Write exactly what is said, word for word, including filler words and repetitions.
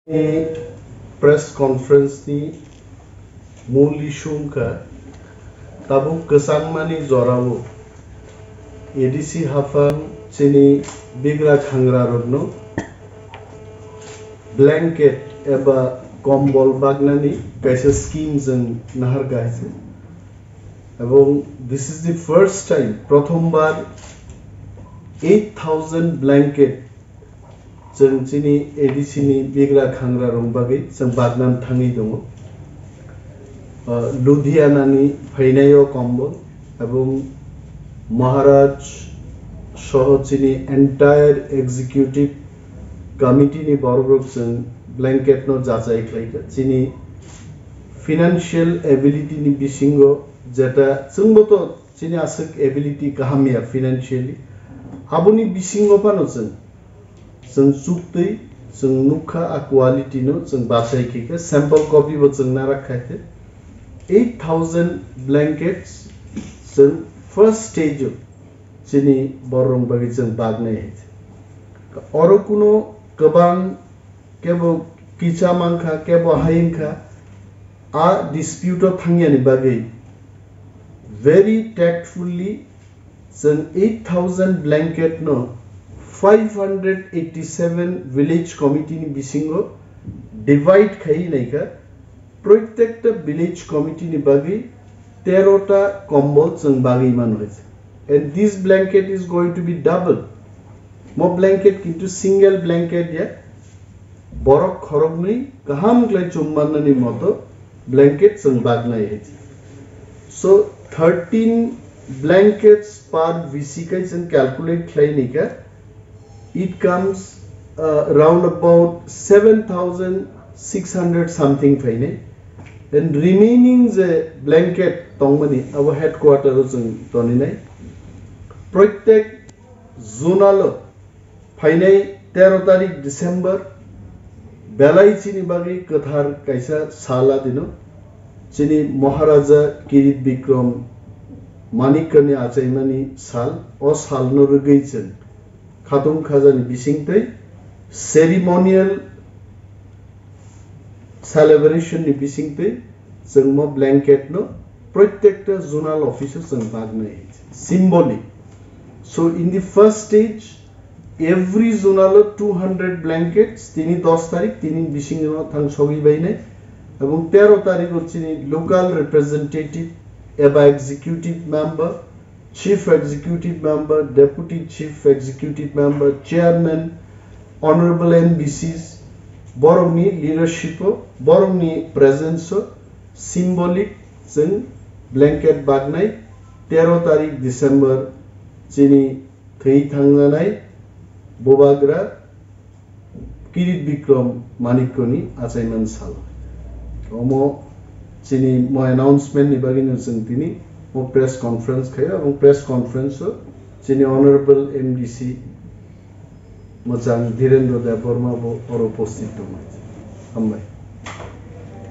Press conference ni mul issue wngkha tabuk kwchangmani jorao A D C haphang chini bigra khangra rokno blanket eba kombol bagnani kaisa scheme jwng naharkha haise. Ebong this is the first time, prothombar eight thousand blanket chwng chini A D C ni bigra khangra rok bagwi chwng bagnan thangwi tongo. Uh, Ludhiana ni phainaio kombol ebong Maharaj soho chini entire executive committee ni borok rok chwng blanket no jachai khlaikha. Chini financial ability ni bisingo jeta chwngbo to chini aswk ability kaham ya financially, aboni bisingo phano chwng chwng chuktwi chwng nukha a quality no chwng bachai khe khe sample copy bo chwng narak khai khe eight thousand blankets chwng first stage o chini borok rok bagwi chwng bagnai hai. Oro kuno kwbang kebo kisa mankha, kebo hayungkha, a dispute o thangyani bagwi very tactfully chwng eight thousand blanket no five hundred eighty seven village committee ni bisingo divide khai naikha. Protekta village committee ni bagwi tero ta kombol chwng bagwi mano hai. And this blanket is going to be double. Mo blanket kintu single blanket ya. Borok khoroknwi kaham khlai chum mannani moto blanket chwng bagnai hai. So thirteen blankets per V C kai chwng calculate khlai nika. It comes, uh, round about seven thousand six hundred something phainai. And remaining je blanket tongmani abo headquarter o chwng toninai. Protek zonal o phainai tero tarik December belai chini bagwi kwthar kaisa sal a dino. Chini Maharaja Kirit Bikram Manikya ni achaimani sal, o sal no rwgwi chwng khatung khajani bisingtwi ceremonial celebration ni bisingtwi chwng mo blanket no protekta zonal office o chwng bagnai. Symbolic. So in the first stage, every zonal o two hundred blankets tini dos tarik tini bising no thang sogwi bainai. Ebong tero tarik o chini local representative eba executive member, Chief Executive Member, Deputy Chief Executive Member, Chairman, Honorable M D Cs, borokni leadership o, borokni presence o symbolic chwng blanket bagnai tero tarik December chini thwi thangjanai bubagra Kirit Bikram Manikyani achaiman sal. Omo chini mo announcement ni bagwi no chwng tini mo press conference khayo, ebong press conference o chini Honorable M D C mwchang Dhirendra Debbarma bo oro upasthit tongnai. Hambai.